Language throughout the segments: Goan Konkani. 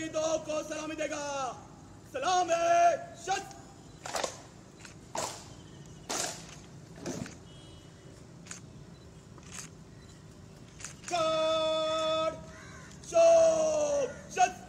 शहीदों को सलामी देगा। सलाम है शस्त्र। गार्ड शोक शस्त्र।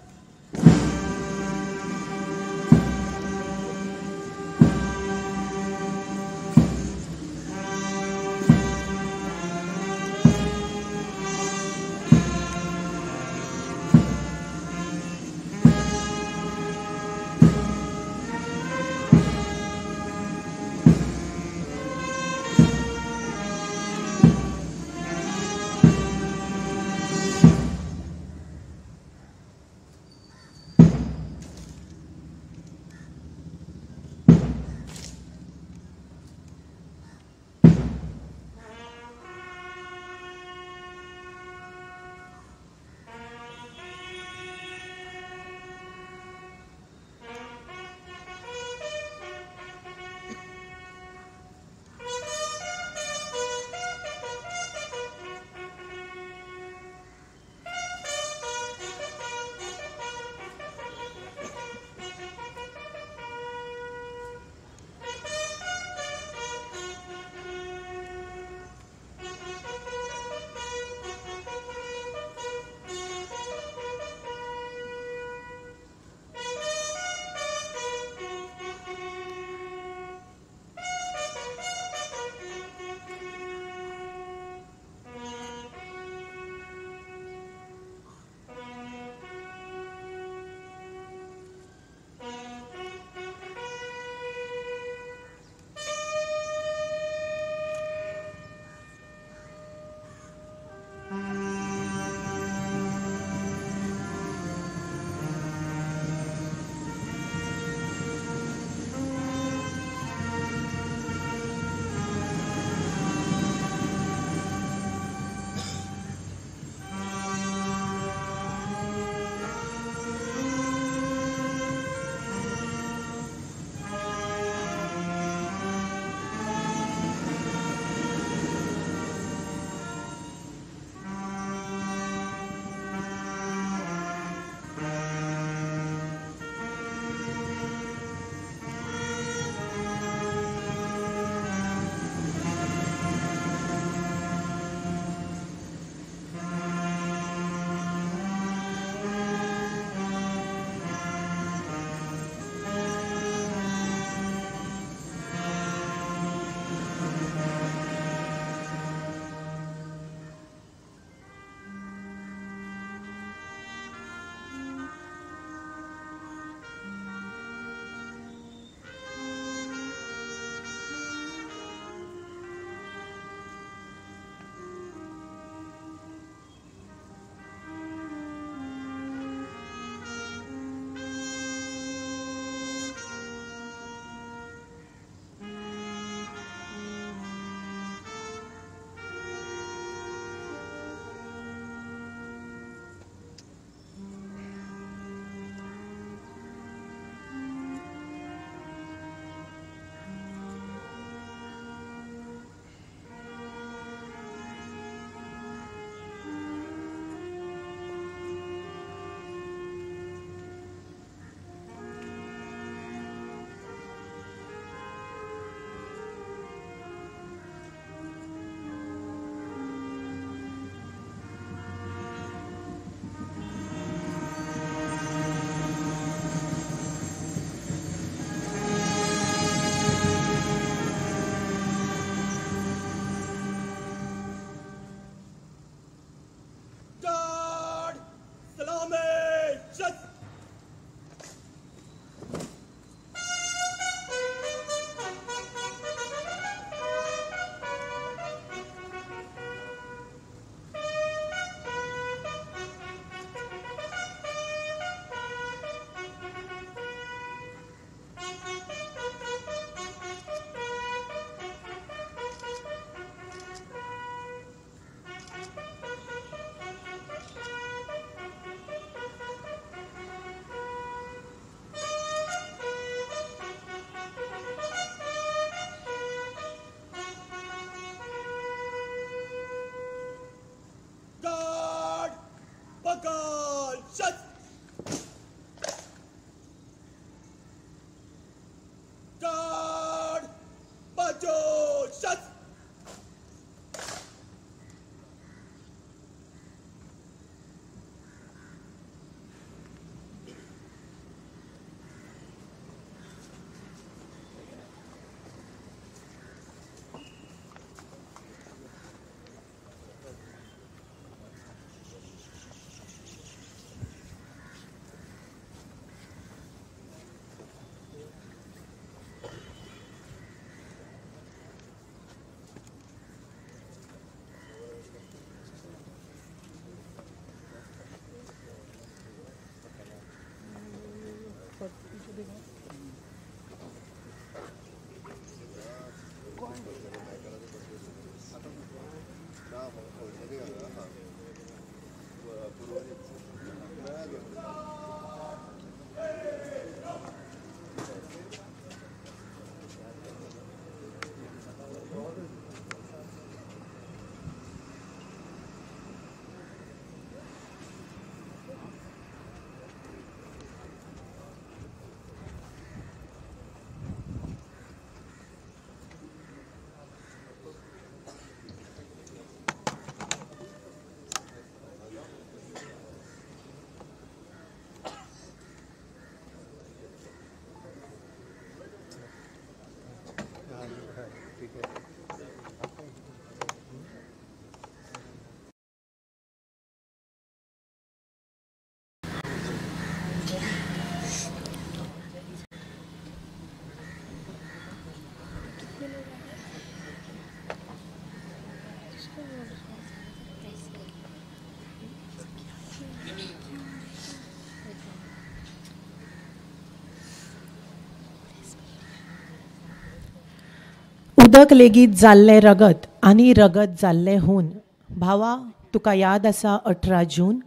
उदक लेगीत जाल्लें रगत आनी रगत जाल्लें हून, भावा तुका याद आसा 18 जून.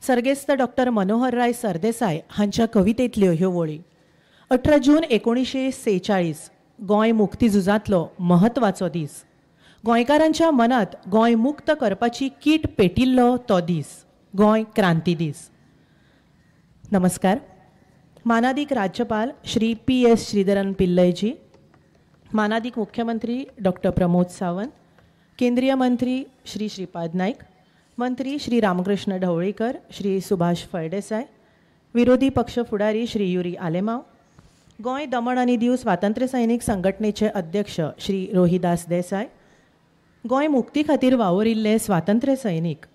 सर्गेस्त डॉक्टर मनोहरराय सरदेसाय हांच्या कवितेंतल्यो ह्यो वळी. 18 जून 1946 गोंय मुक्ती झुजांतलो म्हत्वाचो दीस. गोंयकारांच्या मनांत गोंय मुक्त करपाची कीट पेटिल्लो तो दीस, गोंय क्रांती दीस. नमस्कार. मानादीक राज्यपाल श्री PS Sreedharan पिल्लयजी, मानादीक मुख्यमंत्री डॉक्टर प्रमोद सावंत, केंद्रीय मंत्री श्री श्रीपाद नाईक, मंत्री श्री रामकृष्ण ढवळीकर, श्री सुभाष फळदेसाय, विरोधी पक्ष फुडारी श्री युरी आलेमाव, गोंय दमण आनी दीव स्वातंत्र्य सैनिक संघटनेचे अध्यक्ष श्री रोहिदास देसाय, गोंय मुक्ती खातीर वावुरिल्ले स्वातंत्र्य सैनिक,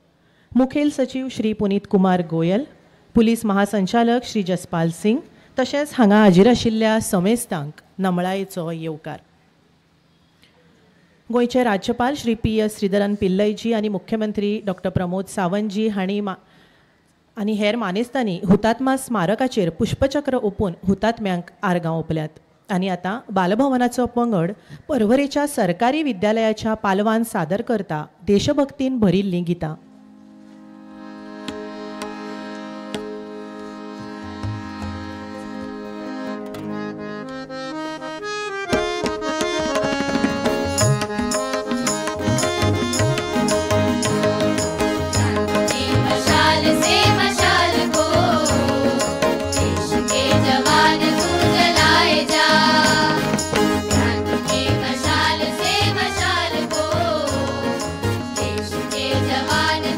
मुखेल सचिव श्री पुनीत कुमार गोयल, पुलीस महासंचालक श्री जसपाल सिंग, तशेंच हांगा हाजीर आशिल्ल्या समेस्तांक नमळायेचो येवकार. गोंयचे राज्यपाल श्री PS Sreedharan पिल्लयजी आनी मुख्यमंत्री डॉक्टर प्रमोद सावंतजी हांणी आनी हेर मानेस्तांनी हुतात्मा स्मारकाचेर पुष्पचक्र ओपून हुतात्म्यांक आर्गां ओंपल्यात. आनी आतां बालभवनाचो पंगड पर्वरेच्या सरकारी विद्यालयाच्या पालवान सादर करता देशभक्तीन भरिल्लीं गितां. जवान।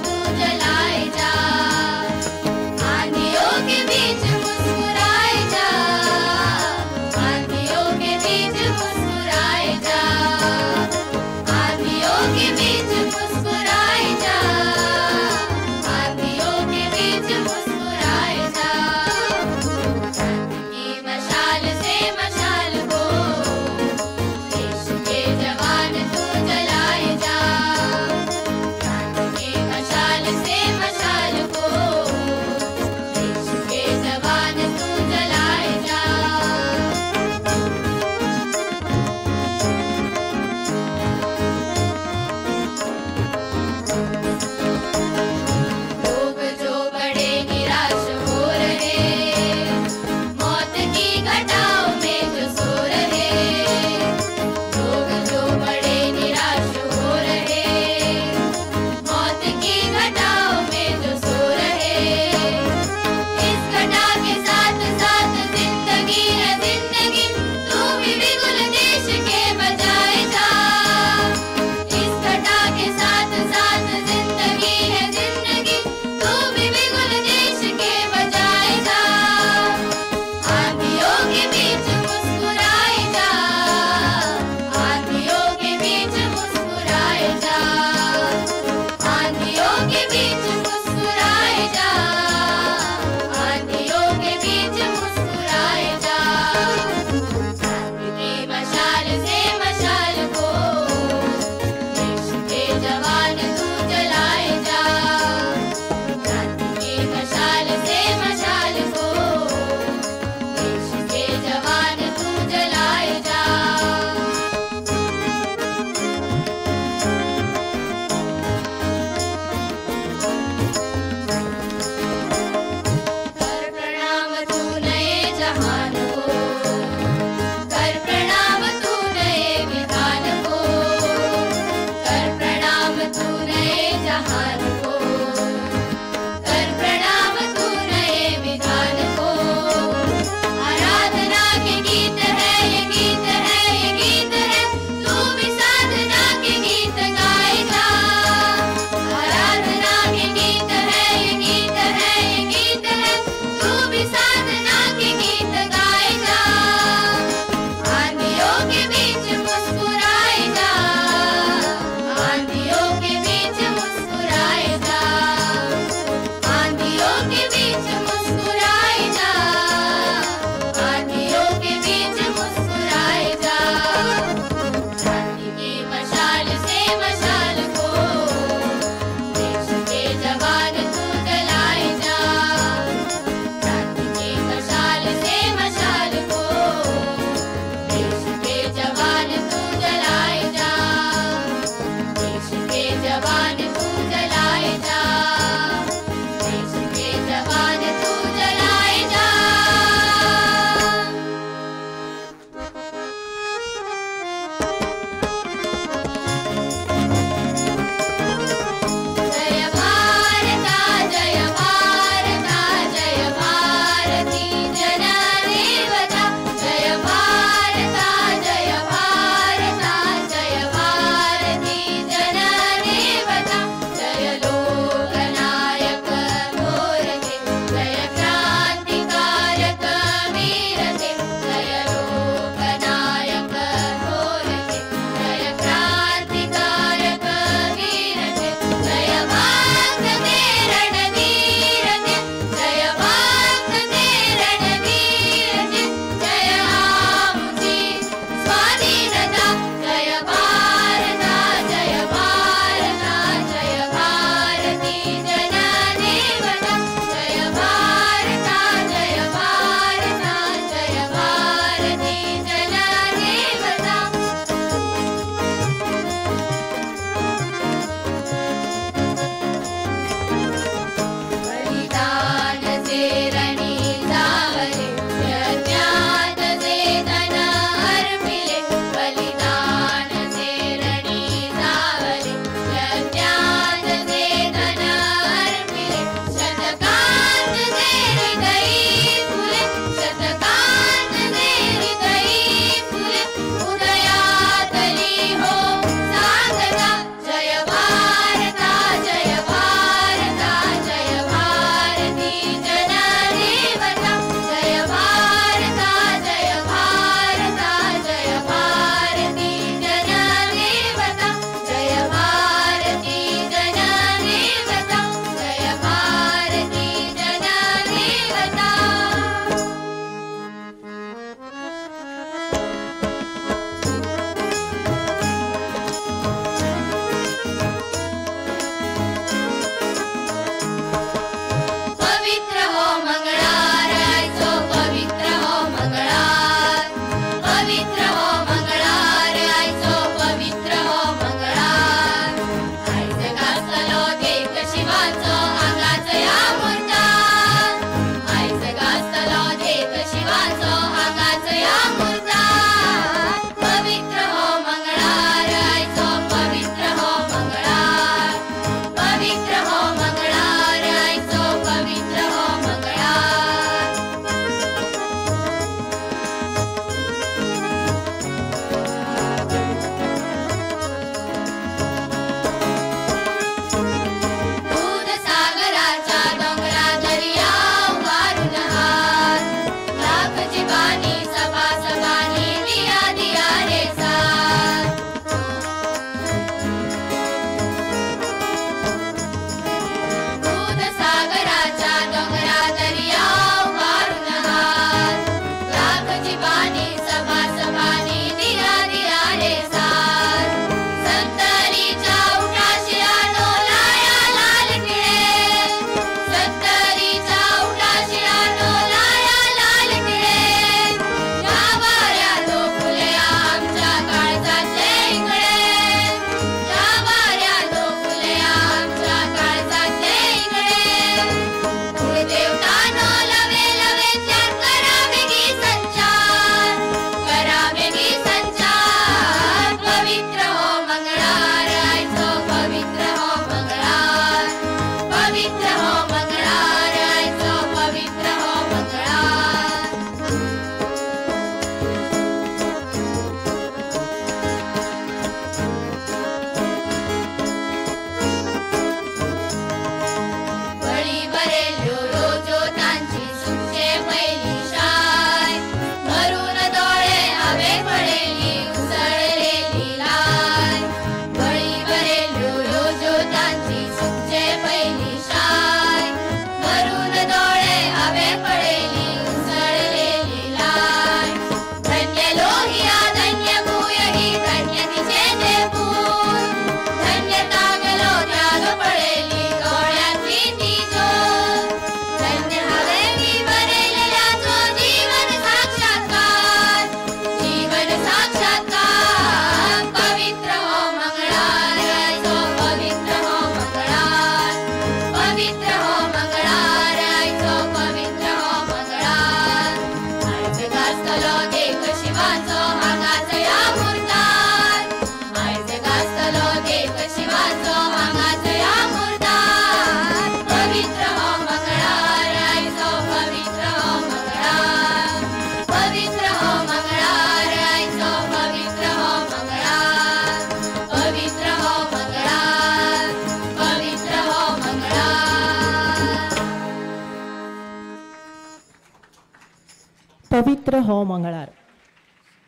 पवित्र हो मंगळार.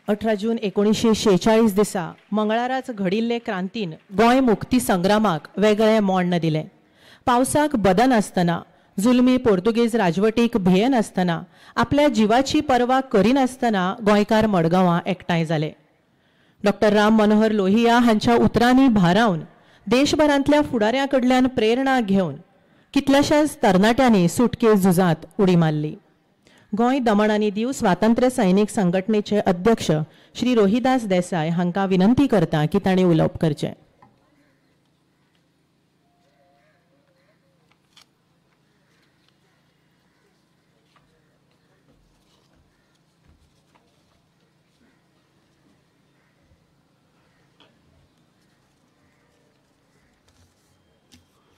18 जून 1946 दिसा मंगळाराच घडिल्ले क्रांतीन गोंय मुक्ती संग्रामाक वेगळें मोण्ण दिलें. पावसाक बदनासतना, जुलमी पोर्तुगेज राजवटीक भियेनासतना, आपल्या जिवाची पर्वा करिनासतना गोंयकार मडगांवां एकठांय जाले. डॉक्टर राम मनोहर लोहिया हांच्या उतरांनी भारावन देशभरांतल्या फुडाऱ्यां कडल्यान प्रेरणा घेवन कितल्याशाच तरणाट्यांनी सुटके झुजांत उडी मारली. गोंय दमण आनी दीव स्वातंत्र्य सैनीक संघटनेचे अध्यक्ष श्री रोहिदास देसाय हांकां विनंती करता की तांणी उलोवप करचें.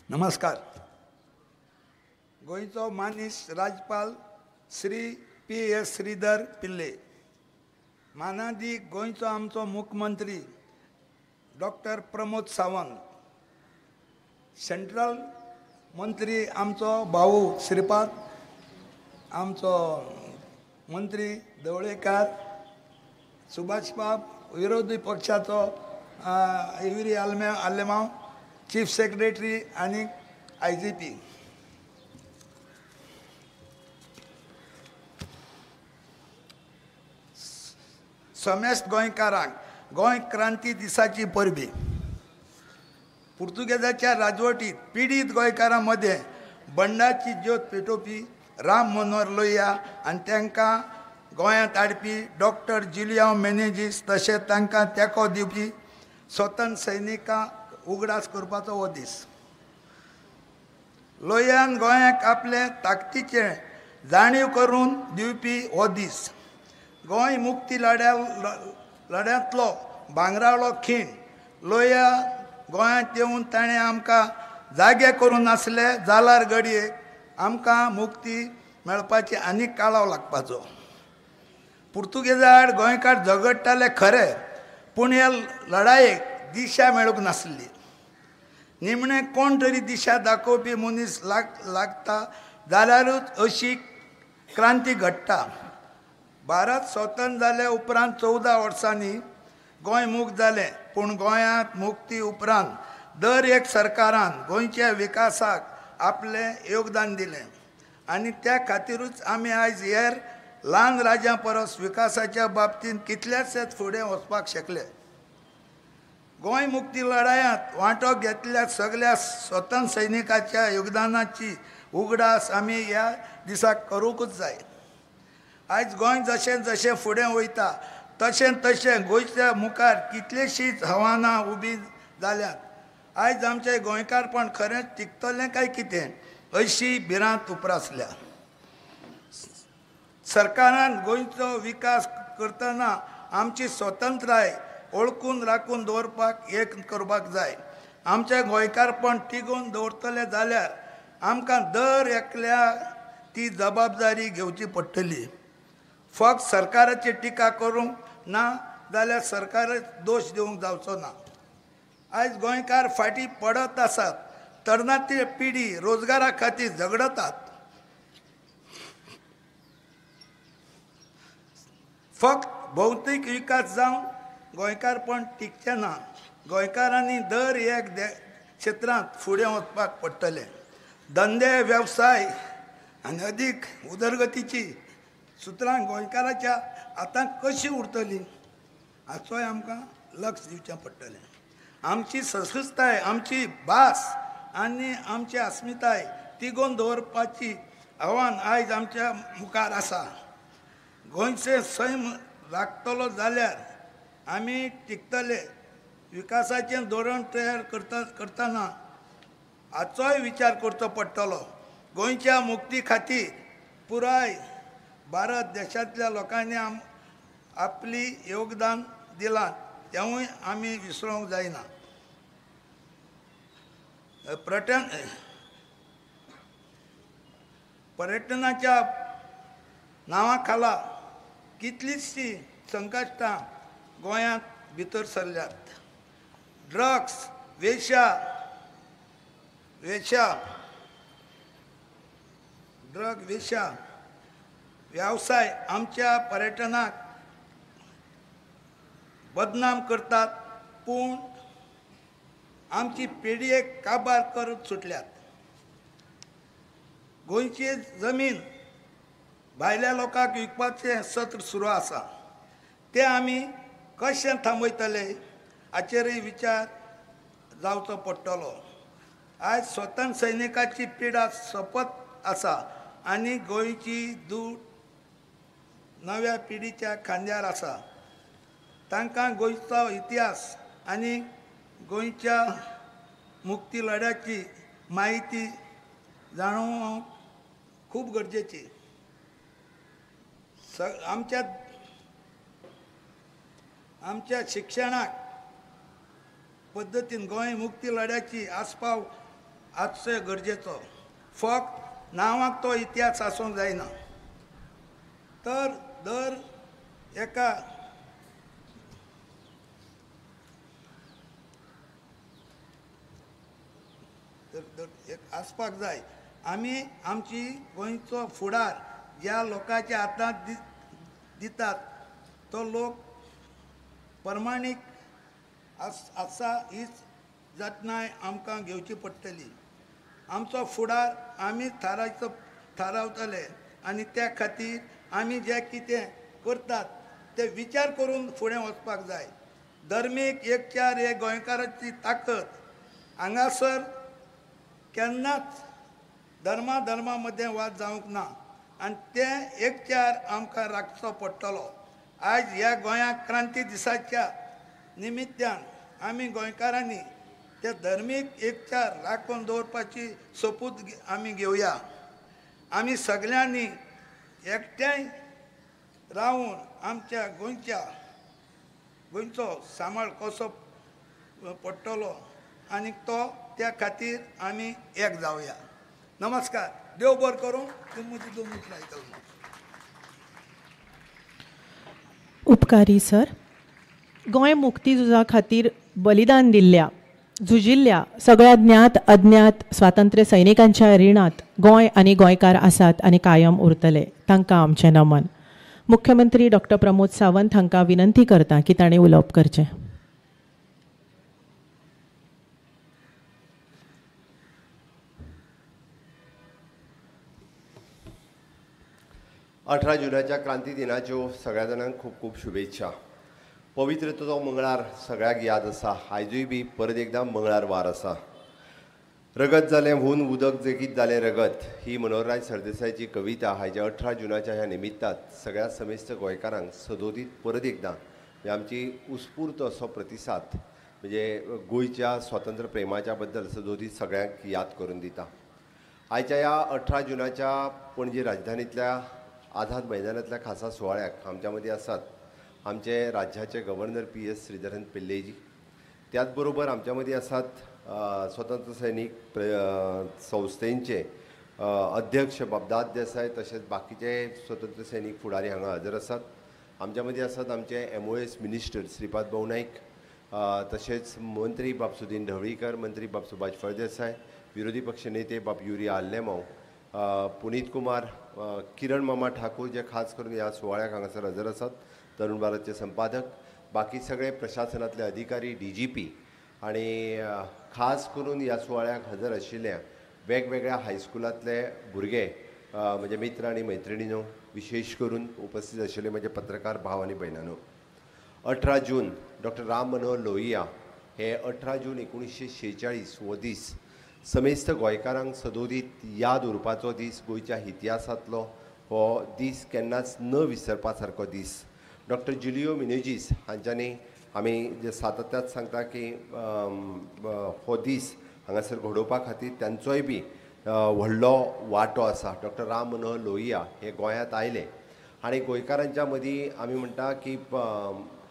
नमस्कार. गोंयचो मानीस राज्यपाल श्री पी.एस. श्रीधर पिल्ले, मानादीक गोंयचो आमचो मुख्यमंत्री डॉक्टर प्रमोद सावंत, सेंट्रल मंत्री आमचो भाऊ श्रीपाद, आमचो मंत्री ढवळेकार, सुभाष बाब, विरोधी पक्षाचो युरी आलेमांव, चीफ सेक्रेटरी आनी IGP. समेस्त गोंयकारांक गोंय क्रांती दिसाची परबी. पुर्तुगेजाच्या राजवटीत पिडीत गोंयकारां मदें बंडाची ज्योत पेटोवपी राम मनोहर लोहिया आनी तांकां गोंयांत हाडपी डॉक्टर जुलियांव मेनेजीस तशेंच तांकां तेंको दिवपी स्वतंत्र सैनिकांक उगडास करपाचो हो दीस. लोहियान गोंयाक आपले ताकदीचें जाणीव करून दिवपी हो दीस. गोंय मुक्ती लढ्यांतलो भांगराळो खीण लोहिया गोंयांत येवन ताणें आमकां जागे करूं नासले जाल्यार घडये आमकां मुक्ती मेळपाची आनीक काळाव लागपाचो. पुर्तुगेजा आड गोंयकार झगडटाले खरे, पूण ह्या लढायेक दिशा मेळूंक नासली. निमणें कोण तरी दिशा दाखोवपी मनीस लागता जाल्यारूच अशी क्रांती घडटा. भारत स्वतंत्र जाले उपरांत 14 वर्सांनी गोंय मुक्त जालें, पूण गोंयांत मुक्ती उपरांत दर एक सरकारान गोंयच्या विकासाक आपलें योगदान दिलें आनी त्या खातीरूच आमी आयज हेर ल्हान राज्यां परस विकासाच्या बाबतींत कितल्याशेच फुडें वचपाक शकले. गोंय मुक्ती लढायांत वांटो घेतल्या सगळ्या स्वतंत्र सैनिकाच्या योगदानाची उगडास आमी ह्या दिसाक करूंकूच जाय. आयज गोंय जशें जशें फुडें वयता तशें तशें गोंयच्या मुखार कितलींशींच आव्हानां उबीं जाल्यांत. आयज आमचें गोंयकारपण खरेंच टिकतलें काय कितें अशी भिरांत उप्रासल्या. सरकारान गोंयचो विकास करतना आमची स्वतंत्रताय ओळखून राखून दवरपाक एक करपाक जाय. आमचें गोंयकारपण तिगोवन दवरतलें जाल्यार आमकां दर एकल्या ती जबाबदारी घेवची पडटली. फक्त सरकाराची टिका करूंक ना जाल्यार सरकार दोश दिवंक जावचो ना. आयज गोंयकार फाटीं पडत आसात. तरणाटी पिढी रोजगारा खातीर झगडतात. फक्त भौतीक विकास जावन गोंयकारपण टिकचें ना. गोंयकारांनी दर एक क्षेत्रांत फुडें वचपाक पडटलें. धंदे, वेवसाय आनी अदीक उदरगतीची सुत्रां गोंयकाराच्या हातांत कशीं उरतलीं हाचोय आमकां लक्ष दिवचें पडटलें. आमची संस्कृताय, आमची भास आनी आमची अस्मिताय तिगोवन दवरपाची आव्हान आयज आमच्या मुखार आसा. गोंयचें सैम राखतलो जाल्यार आमी टिकतले. विकासाचें धोरण तयार करतना हाचोय विचार करचो पडटलो. गोंयच्या मुक्ती खातीर पुराय भारत देशांतल्या लोकांनी आपली योगदान दिलां तेंवूय आमी विसरूंक जायना. पर्यटनाच्या नांवा खाला कितलींशीं संकश्टां गोंयांत भितर सरल्यात. ड्रग्स, वेश्या, ड्रग, वेश्या, वेवसाय आमच्या पर्यटनाक बदनाम करतात, पूण आमची पिढयेक काबार करत सुटल्यात। गोंयची जमीन भायल्या लोकांक विकपाचें सत्र सुरू आसा, तें आमी कशें थांबयतले हाचेरय विचार जावचो पडटलो। आयज स्वतंत्र सैनिकाची पिडा सोंपत आसा आनी गोंयची दूड नव्या पिढीच्या खांद्यार आसा। तांकां गोंयचो इतिहास आनी गोंयच्या मुक्ती लढ्याची म्हायती जाणोवप खूब गरजेची। आमच्या आमच्या शिक्षणाक पद्दतीन गोंय मुक्ती लढ्याची आस्पाव आसचो गरजेचो। फक्त नांवाक तो इतिहास आसूंक जायना, तर दर एका एक आसपाक जाय। आमी आमची गोंयचो फुडार ज्या लोकांच्या हातांत दितात तो लोक प्रमाणीक आसा हीच जतनाय आमकां घेवची पडटली। आमचो फुडार आमी थारावतले आनी त्या खातीर आमी जें कितें करतात ते विचार करून फुडें वचपाक जाय। धर्मीक एकचार हे गोंयकाराची ताकद। हांगासर केन्नाच धर्मा धर्मा मदें वाद जावंक ना आनी तें एकचार आमकां राखचो पडटलो। आयज ह्या गोंया क्रांती दिसाच्या निमित्यान आमी गोंयकारांनी ते धर्मीक एकचार राखून दवरपाची सोपूत आमी घेवया। आमी सगळ्यांनी एकठांय रावन आमच्या गोंयचो सांबाळ कसो पडटलो आनी तो त्या खातीर आमी एक जावया। नमस्कार, देव बरें करूं। तुमची दोन उतरां आयकली। उपकारी सर। गोंय मुक्ती झुजा खातीर बलिदान दिल्ल्या झुजिल्ल्या सगळ्या ज्ञात अज्ञात स्वातंत्र्य सैनिकांच्या रिणांत गोंय आनी गोंयकार आसात आनी कायम उरतले। तांकां आमचें नमन। मुख्यमंत्री डॉक्टर प्रमोद सावंत हांकां विनंती करता की तांणी उलोवप करचें। अठरा जुनाच्या क्रांती दिनाच्यो सगळ्या जाणांक खूब खूब शुभेच्छा। पवित्र तो मंगळार सगळ्याक याद आसा, आयजूय बी परत एकदां मंगळार वार आसा। रगत जालें हून उदक जेगीत जालें रगत ही मनोहरराय सरदेसायाची कविता हाज्या 18 जुनाच्या ह्या निमित्तान सगळ्या समेस्त गोंयकारांक सदोदीत परत एकदां म्हणजे आमची उत्स्फूर्त असो प्रतिसाद म्हणजे गोंयच्या स्वातंत्र्य प्रेमाच्या बद्दल सदोदीत सगळ्यांक याद करून दिता। आयच्या ह्या 18 जुनाच्या पणजी राजधानींतल्या आझाद मैदानांतल्या खासा सुवाळ्याक आमच्या मदीं आसात आमचे राज्याचे गव्हर्नर PS Sreedharan पिल्लेजी, त्याच बरोबर आमच्या मदीं आसात स्वतंत्र सैनीक संस्थेंचे अध्यक्ष बाबदाद देसाय, तशेंच बाकीचे स्वतंत्र सैनीक फुडारी हांगा हजर आसात। आमच्या मदीं आसात आमचे MOS minister Shripad भाऊ नायक, तशेंच मंत्री बाब सुदीन ढवळीकर, मंत्री बाब सुभाष फळदेसाय, विरोधी पक्ष नेते बाब युरी आल्लेमाव, पुनीत कुमार, किरण मामा ठाकूर जे खास करून ह्या सुवाळ्याक हांगासर हजर आसात, तरुण भारतचे संपादक, बाकी सगळे प्रशासनांतले अधिकारी, DGP आनी खास करून ह्या सुवाळ्याक हजर आशिल्ल्या वेगवेगळ्या हायस्कुलांतले भुरगे, म्हजे मित्र आनी मैत्रिणीनो, विशेष करून उपस्थित आशिल्ले म्हजे पत्रकार भाव आनी भयणांनो, 18 जून डॉक्टर राम मनोहर लोहिया हे 18 जून 1946 हो दीस समेस्त गोंयकारांक सदोदीत याद उरपाचो दीस, गोंयच्या इतिहासांतलो हो दीस केन्नाच न विसरपा सारको दीस। डॉक्टर जुलियो मिनेजीस हांच्यांनी आमी जे सातत्यात सांगता की हो दीस हांगासर घडोवपा खातीर तांचोय बी व्हडलो वांटो आसा। डॉक्टर राम मनोहर लोहिया हे गोंयांत आयले आनी गोंयकारांच्या मदीं आमी म्हणटा की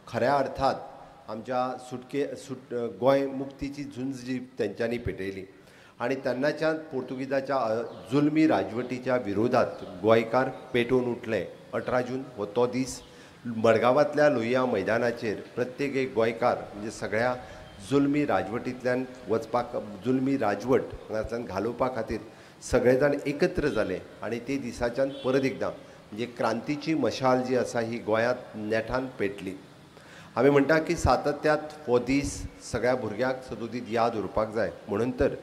खऱ्या अर्थात आमच्या सुटके गोंय मुक्तीची झुंज जी तेंच्यांनी पेटयली आनी तेन्नाच्यान पोर्तुगीजाच्या जुलमी राजवटीच्या विरोधात गोंयकार पेटून उठले। 18 जून हो तो दीस मडगांवांतल्या लोहिया मैदानाचेर प्रत्येक एक गोंयकार म्हणजे सगळ्या जुलमी राजवटींतल्यान वचपाक, जुलमी राजवट हांगाच्यान घालोवपा खातीर सगळे जाण एकत्र जाले आनी ते दिसाच्यान परत एकदां म्हणजे क्रांतीची मशाल जी आसा ही गोंयांत नेटान पेटली. आमी म्हणटा की सातत्यात हो दीस सगळ्या भुरग्यांक सदोदीत याद उरपाक जाय, म्हणून तर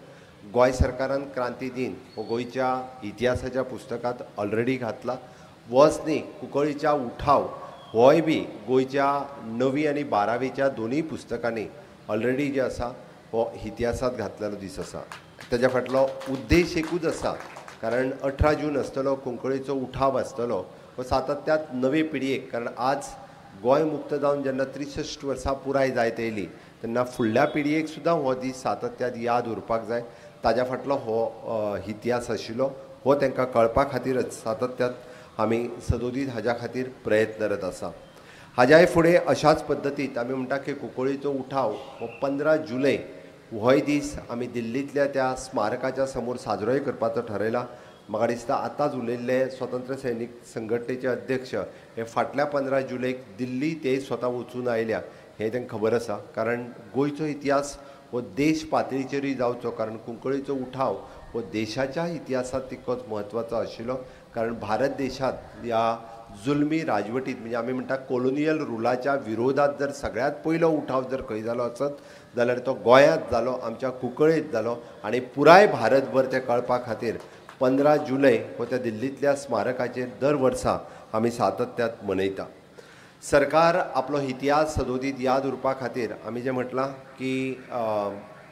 गोंय सरकारान क्रांती दिन हो गोंयच्या इतिहासाच्या पुस्तकांत ऑलरेडी घातला. वच न्ही, कुंकळीच्या उठाव होय बी गोंयच्या 9वी आनी 12वीच्या दोनूय पुस्तकांनी ऑलरेडी जे आसा हो इतिहासांत घातलेलो दीस आसा. ताज्या फाटलो उद्देश एकूच आसा, कारण 18 जून आसतलो कुंकळीचो उठाव आसतलो हो सातत्यात नवे पिळगेक, कारण आज गोंय मुक्त जावन जेन्ना 63 वर्सां पुराय जायत येयली तेन्ना फुडल्या पिळगेक सुद्दां हो दीस सातत्यात याद उरपाक जाय. ताज्या फाटलो हो इतिहास आशिल्लो, हो तांकां कळपा खातीरच सातत्यात आमी सदोदीत हाज्या खातीर प्रयत्नरत आसा. हाज्याय फुडें अशाच पद्दतीत आमी म्हणटा की कुंकळीचो उठाव हो 15 जुलय होय दीस आमी दिल्लींतल्या त्या स्मारकाच्या समोर साजरोय करपाचो ठरयला. म्हाका दिसता आतांच उलयल्ले स्वतंत्र सैनीक संघटनेचे अध्यक्ष हे फाटल्या 15 जुलयक दिल्ली ते स्वता वचून आयल्या हें तांकां खबर आसा, कारण गोंयचो इतिहास हो देश पातळीचेरूय जावचो, कारण कुंकळीचो उठाव हो देशाच्या इतिहासांत तितकोच म्हत्वाचो आशिल्लो. कारण भारत देशांत ह्या जुलमी राजवटीत म्हणजे आमी म्हणटा कोलोनियल रुलाच्या विरोधात जर सगळ्यांत पयलो उठाव जर खंय जालो आसत जाल्यार तो गोंयांत जालो, आमच्या कुंकळीत जालो आनी पुराय भारतभर तें कळपा खातीर 15 जुलय हो त्या दिल्लींतल्या स्मारकाचेर दर वर्सा आमी सातत्यात मनयता. सरकार आपलो इतिहास सदोदीत याद उरपा खातीर आमी जें म्हटलां की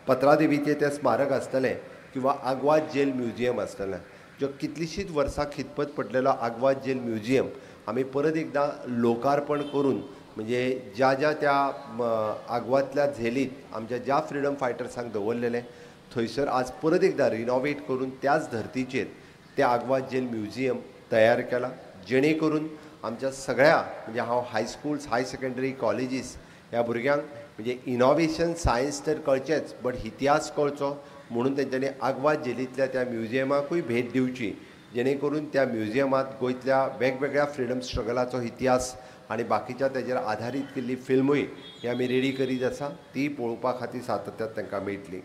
पत्रादेवीचें तें स्मारक आसतलें किंवा आग्वाद जेल म्युझियम आसतलें, जो कितलींशींच वर्सां खितपत पडलेलो आग्वाद जेल म्युझियम आमी परत एकदां लोकार्पण करून म्हणजे ज्या ज्या त्या आग्वादल्या झेलीत आमच्या ज्या फ्रिडम फायटर्सांक दवरलेलें थंयसर आज परत एकदां रिनोवेट करून त्याच धर्तीचेर तें आग्वाद जेल म्युझियम तयार केलां, जेणे करून आमच्या सगळ्या म्हणजे हांव हायस्कूल्स, हाय सेकेंडरी, कॉलेजीस ह्या भुरग्यांक म्हणजे इनोवेशन सायन्स तर कळचेंच बट इतिहास कळचो म्हणून तेंच्यांनी आग्वाद जेलींतल्या त्या म्युझियमाकूय भेट दिवची, जेणे करून त्या म्युझियमांत गोंयतल्या वेगवेगळ्या फ्रिडम स्ट्रगलाचो इतिहास आनी बाकीच्या तेजेर आधारीत केल्ली फिल्मूय ही आमी रेडी करीत आसा, ती पळोवपा खातीर सातत्यात तांकां मेळटली.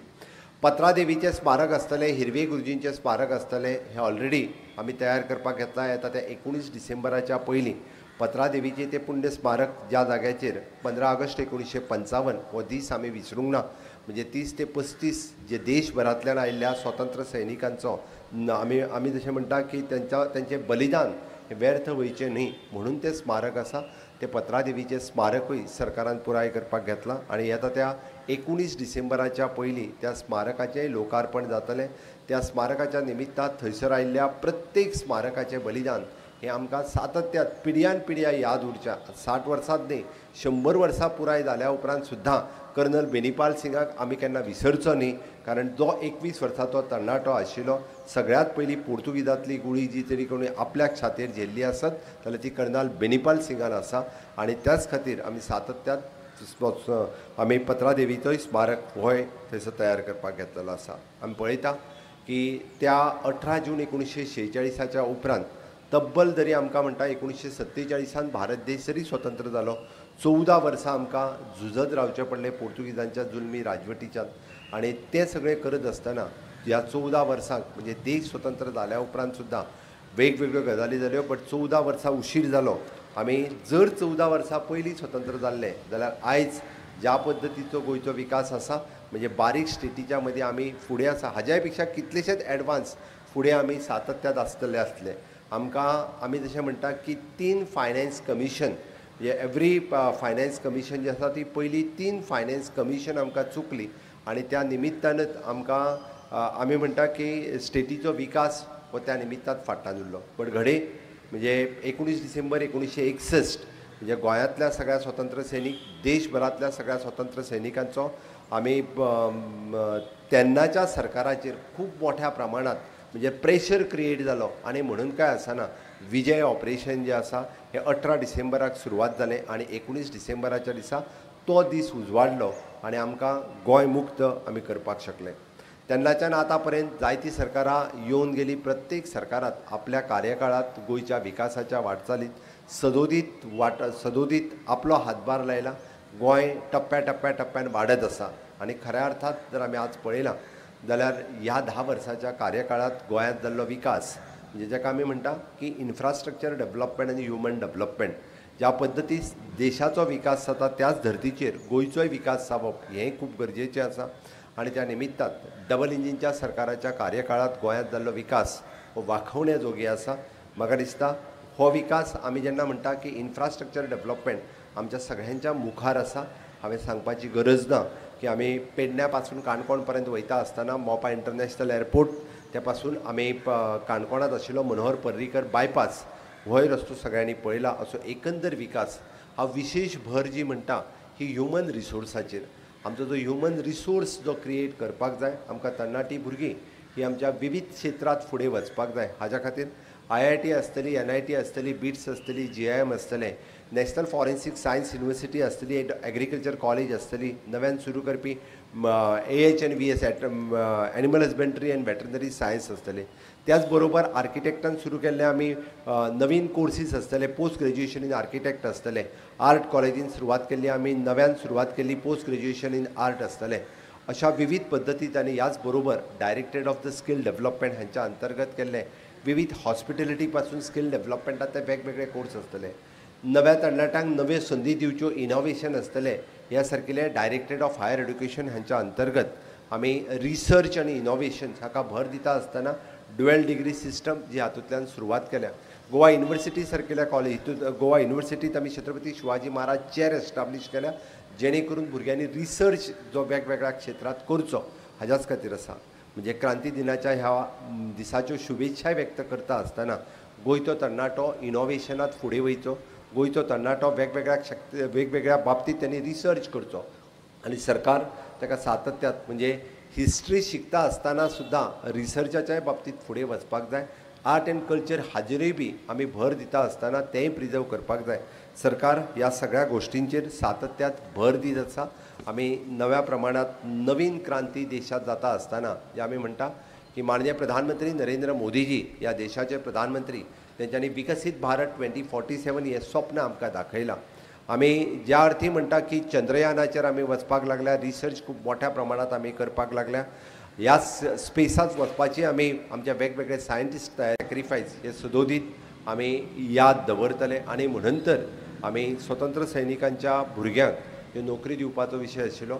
पत्रादेवीचें स्मारक आसतलें, हिरवे गुरुजींचें स्मारक आसतलें, हें ऑलरेडी आमी तयार करपाक घेतलां. येता त्या 19 डिसेंबराच्या पयलीं पत्रादेवीचें तें पुण्य स्मारक ज्या जाग्याचेर 15 ऑगस्ट 1955 हो दीस आमी विसरूंक ना, म्हणजे 30 ते 35 जे देशभरांतल्यान आयिल्ल्या स्वतंत्र सैनिकांचो आमी आमी जशें म्हणटा की तांचें बलिदान हें व्यर्थ वयचें न्ही म्हणून तें स्मारक आसा. तें पत्रादेवीचें स्मारकूय सरकारान पुराय करपाक घेतलां आनी येता त्या 19 डिसेंबराच्या पयलीं त्या स्मारकाचें लोकार्पण जातलें. त्या स्मारकाच्या निमित्तान थंयसर आयिल्ल्या प्रत्येक स्मारकाचें बलिदान हें आमकां सातत्यात पिढ्यान पिढ्या याद उरच्या. 60 वर्सांत न्ही, 100 वर्सां पुराय जाल्या उपरांत सुद्दां कर्नल बेनीपाल सिंगाक आमी केन्ना विसरचो न्ही, कारण जो 21 वर्सांचो तरणाटो आशिल्लो सगळ्यांत पयलीं पोर्तुगीजांतली गुळी जी तरी कोणी आपल्याक छातयेर झेल्ली आसत जाल्यार ती कर्नल बेनीपाल सिंगान आसा आनी त्याच खातीर आमी सातत्यात आमी पत्रादेवीचोय स्मारक होय थंयसर तयार करपाक घेतलेलो आसा. आमी पळयता की त्या 18 जून 1946 उपरांत तब्बल जरी आमकां म्हणटा 1947 भारत देश जरी स्वतंत्र जालो, 14 वर्सां आमकां झुजत रावचें पडलें पोर्तुगीजांच्या जुलमी राजवटीच्यान आनी तें सगळें करत आसतना ह्या 14 वर्सांक म्हणजे देश स्वतंत्र जाल्या उपरांत सुद्दां वेगवेगळ्यो गजाली जाल्यो, बट 14 वर्सां उशीर जालो. आमी जर 14 वर्सां पयलीं स्वतंत्र जाल्ले जाल्यार आयज ज्या पद्दतीचो गोंयचो विकास आसा म्हणजे बारीक स्टेटीच्या मदीं आमी फुडें आसा, हाज्याय पेक्षा कितलेशेच एडवान्स फुडें आमी सातत्यात आसतले आसले. आमकां आमी जशें म्हणटा की 3 फायनान्स कमिशन म्हणजे एवरी फायनान्स कमिशन जी आसा ती पयलीं 3 फायनान्स कमिशन आमकां चुकली आनी त्या निमित्तानच आमकां आमी म्हणटा की स्टेटीचो विकास हो त्या निमित्तान फाटल्यान उरलो. बट घडये म्हणजे 19 डिसेंबर 1961 म्हणजे गोंयांतल्या सगळ्या स्वतंत्र सैनीक, देशभरांतल्या सगळ्या स्वतंत्र सैनिकांचो आमी तेन्नाच्या सरकाराचेर खूब मोठ्या प्रमाणांत म्हणजे प्रेशर क्रिएट जालो आनी म्हणून काय आसना विजय ऑपरेशन जें आसा हें 18 डिसेंबराक सुरवात जालें आनी 19 डिसेंबराच्या दिसा तो दीस उजवाडलो आनी आमकां गोंय मुक्त आमी करपाक शकले. तेन्नाच्यान आतां पर्यंत जायतीं सरकारां येवन गेलीं, प्रत्येक सरकारांत आपल्या कार्यकाळांत गोंयच्या विकासाच्या वाटचालीत सदोदीत आपलो हातभार लायला. गोंय टप्प्या टप्प्या टप्प्यान वाडत आसा आनी खऱ्या अर्थात जर आमी आज पळयलां जाल्यार ह्या 10 वर्साच्या कार्यकाळांत गोंयांत जाल्लो विकास म्हणजे जाका आमी म्हणटा की इन्फ्रास्ट्रक्चर डेवलपमेंट आनी ह्युमन डेवलपमेंट ज्या पद्दती देशाचो विकास जाता त्याच धर्तीचेर गोंयचोय विकास जावप हें खूब गरजेचें आसा. आनी त्या निमित्तान डबल इंजिनच्या सरकाराच्या कार्यकाळांत गोंयांत जाल्लो विकास हो वाखवण्या जोगी आसा. म्हाका दिसता हो विकास आमी जेन्ना म्हणटा की इन्फ्रास्ट्रक्चर डेवलपमेंट आमच्या सगळ्यांच्या मुखार आसा. हांवें सांगपाची गरज ना की आमी पेडण्या पासून काणकोण पर्यंत वयता आसतना मोपा इंटरनॅशनल एअरपोर्ट त्या पासून आमी काणकोणांत आशिल्लो मनोहर पर्रीकर बायपास होय रस्तो सगळ्यांनी पळयला. असो एकंदर विकास हा विशेश भर जी म्हणटा ही ह्युमन रिसोर्साचेर आमचो जो ह्युमन रिसोर्स जो क्रिएट करपाक जाय. आमकां तरणाटी भुरगीं ही आमच्या विविध क्षेत्रांत फुडें वचपाक जाय. हाज्या खातीर IIT आसतली, NIT आसतली, बिट्स आसतली, GIM आसतलें, नॅशनल फॉरेन्सीक सायन्स युनिवर्सिटी आसतली, एग्रीकल्चर कॉलेज आसतली, नव्यान सुरू करपी AHNVS animal husbandry and veterinary science आसतलें. त्याच बरोबर आर्किटेक्टान सुरू केल्ले आमी नवीन कोर्सीस आसतले, पोस्ट ग्रेज्युएशन इन आर्किटेक्ट आसतले, आर्ट कॉलेजीन सुरवात केल्ली आमी नव्यान सुरवात केल्ली पोस्ट ग्रेज्युएशन इन आर्ट आसतलें. अशा विविध पद्दतीत आनी ह्याच बरोबर directorate of the skill development हांच्या अंतर्गत केल्ले विविध हॉस्पिटेलिटी पासून स्किल डेवलपमेंटात ते वेगवेगळे कोर्स आसतले. नव्या तरणाट्यांक नव्यो संदी दिवच्यो इनोवेशन आसतले. ह्या सारकिले डायरेक्टरेट ऑफ हायर एड्युकेशन हांच्या अंतर्गत आमी रिसर्च आनी इनोवेशन हाका भर दिता आसतना ड्युएल डिग्री सिस्टम जी हातूंतल्यान सुरवात केल्या. गोवा युनिवर्सिटी सारकिल्या कॉलेज हितून गोवा युनिवर्सिटीत आमी छत्रपती शिवाजी महाराज चेअर एस्टाब्लीश केल्या जेणे करून भुरग्यांनी रिसर्च जो वेगवेगळ्या क्षेत्रांत करचो हाज्याच खातीर आसा. म्हणजे क्रांती दिनाच्या ह्या दिसाच्यो शुभेच्छा व्यक्त करता आसतना गोंयचो तरणाटो इनोवेशनांत फुडें वयचो, गोंयचो तरणाटो वेगवेगळ्या वेगवेगळ्या बाबतींत त्यांनी रिसर्च करचो आनी सरकार ताका सातत्यात म्हणजे हिस्ट्री शिकता आसतना सुद्दां रिसर्चाच्याय बाबतींत फुडें वचपाक जाय. आर्ट एंड कल्चर हाजेरूय बी आमी भर दिता आसतना तेंय प्रिजर्व करपाक जाय. सरकार ह्या सगळ्या गोश्टींचेर सातत्यात भर दीत आसा. आमी नव्या प्रमाणांत नवीन क्रांती देशांत जाता आसतना जे आमी म्हणटा की माननीय प्रधानमंत्री नरेंद्र मोदीजी ह्या देशाचे प्रधानमंत्री तेंच्यांनी विकसीत भारत 2047 हें स्वप्न आमकां दाखयलां. आमी ज्या अर्थी म्हणटा की चंद्रयानाचेर आमी वचपाक लागल्या, रिसर्च खूब मोठ्या प्रमाणांत आमी करपाक लागल्या, ह्या स्पेसांत वचपाची आमी आमच्या वेगवेगळे सायंटिस्ट सॅक्रिफायस हे सदोदीत आमी याद दवरतले. आनी म्हणून तर आमी स्वतंत्र सैनिकांच्या भुरग्यांक ह्यो नोकरी दिवपाचो विशय आशिल्लो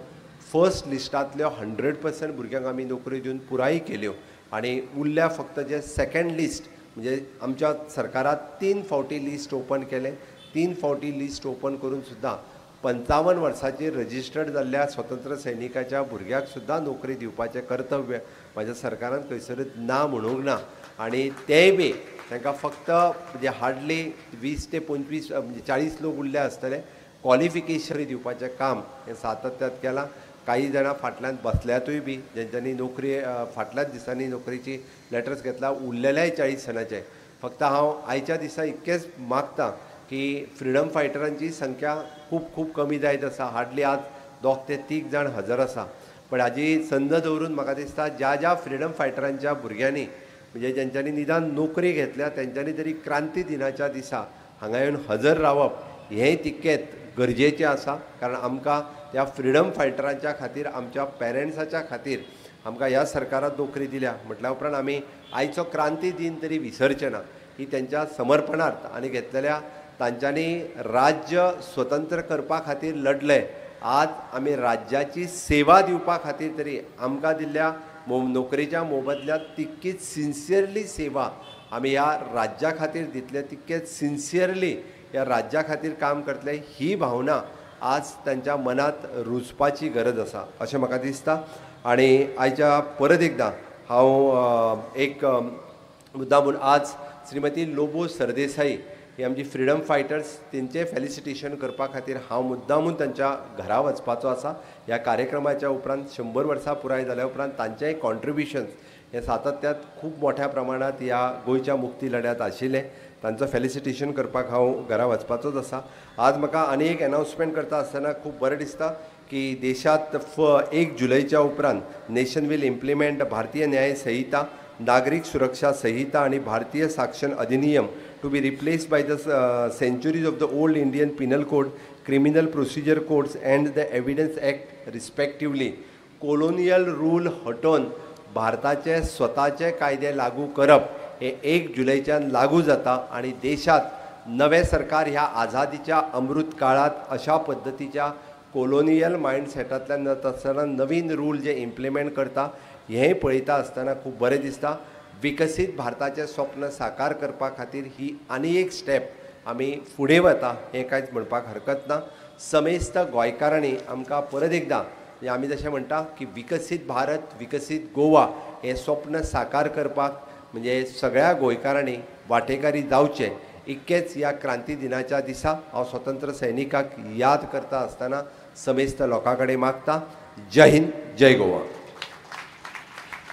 फर्स्ट लिस्टांतल्यो 100% भुरग्यांक आमी नोकरी दिवन पुराय केल्यो आनी उरल्या फक्त जे सेकेंड लिस्ट म्हणजे आमच्या सरकारात 3 फावटी लिस्ट ओपन केलें. 3 फावटी लिस्ट ओपन करून सुद्दां 55 वर्साचेर रजिस्टर्ड जाल्ल्या स्वतंत्र सैनिकाच्या भुरग्याक सुद्दां नोकरी दिवपाचें कर्तव्य म्हाज्या सरकारान खंयसरूच ना म्हणूंक ना. आनी तेंय बी तांकां फक्त म्हणजे हार्डली 20 ते 25 म्हणजे 40 लोक उरले आसतले. क्वॉलिफिकेशन दिवपाचें काम हें सातत्यात केलां. काही जाणां फाटल्यान बसल्यातूय बी जेंच्यांनी नोकरी फाटल्याच दिसांनी नोकरीची लेटर्स घेतला, उरलेल्याय 40 जाणांचे. फक्त हांव आयच्या दिसा इतकेंच मागता की फ्रिडम फायटरांची संख्या खूब खूब कमी जायत आसा. हार्डली आज 2 ते 3 जाण हजर आसा. पण हाजी संद दवरून म्हाका दिसता ज्या ज्या फ्रिडम फायटरांच्या भुरग्यांनी म्हणजे जेंच्यांनी निदान नोकरी घेतल्या तेंच्यांनी तरी क्रांती दिनाच्या दिसा हांगा येवन हजर रावप हें तितकेंच गरजेचें आसा. कारण आमकां त्या फ्रिडम फायटरांच्या खातीर आमच्या पेरंट्साच्या खातीर आमकां ह्या सरकारान नोकरी दिल्या म्हटल्या उपरांत आमी आयचो क्रांती दिन तरी विसरचे ना ही तेंच्या समर्पणार्थ आनी घेतलेल्या तांच्यांनी राज्य स्वतंत्र करपा खातीर लढले. आज आमी राज्याची सेवा दिवपा खातीर तरी आमकां दिल्ल्या नोकरेच्या मोबदल्यात तितकीच सिन्सियरली सेवा आमी ह्या राज्या खातीर दितले, तितकेच सिन्सियरली ह्या राज्या खातीर काम करतले ही भावना आज तांच्या मनांत रुजपाची गरज आसा अशें म्हाका दिसता. आनी आयच्या परत एकदां हांव एक मुद्दा म्हूण आज श्रीमती लोबो सरदेसाई ही आमची फ्रिडम फायटर्स तेंचें फेलिसिटेशन करपा खातीर हांव मुद्दामून तांच्या घरा वचपाचो आसा. ह्या कार्यक्रमाच्या उपरांत 100 वर्सां पुराय जाल्या उपरांत तांचेय कॉन्ट्रिब्युशन्स हे सातत्यात खूब मोठ्या प्रमाणांत ह्या गोंयच्या मुक्ती लढ्यांत आशिल्लें. तांचो फेलिसिटेशन करपाक हांव घरा वचपाचोच आसा. आज म्हाका आनी एक एनावन्समेंट करता आसतना खूब बरें दिसता की देशांत 1 जुलयच्या उपरांत nation will implement Bharatiya Nyaya Sanhita, Nagarik Suraksha Sanhita आनी Bharatiya Sakshya Adhiniyam to be replaced by the centuries of the old Indian Penal Code, Criminal Procedure Codes and the Evidence Act respectively. Colonial rule हटोवन भारताचे स्वताचे कायदे लागू करप हें 1 जुलयच्यान लागू जाता आनी देशांत नवें सरकार ह्या आझादीच्या अमृत काळांत अशा पद्दतीच्या कोलोनियल मायंडसेटांतल्यान वता आसतना नवीन रूल जे इम्प्लिमेंट करता हें पळयता आसतना खूब बरें दिसता. विकसीत भारताचें स्वप्न साकार करपा खातीर ही आनी एक स्टेप आमी फुडें वता हें कांयच म्हणपाक हरकत ना. समेस्त गोंयकारांनी आमकां परत एकदां म्हणजे आमी जशें म्हणटा की विकसीत भारत विकसीत गोवा हें स्वप्न साकार करपाक म्हणजे सगळ्या गोंयकारांनी वांटेकारी जावचें इतकेंच ह्या क्रांती दिनाच्या दिसा हांव स्वतंत्र सैनिकाक याद करता आसतना समेस्त लोकां कडेन मागता. जय हिंद, जय गोवा.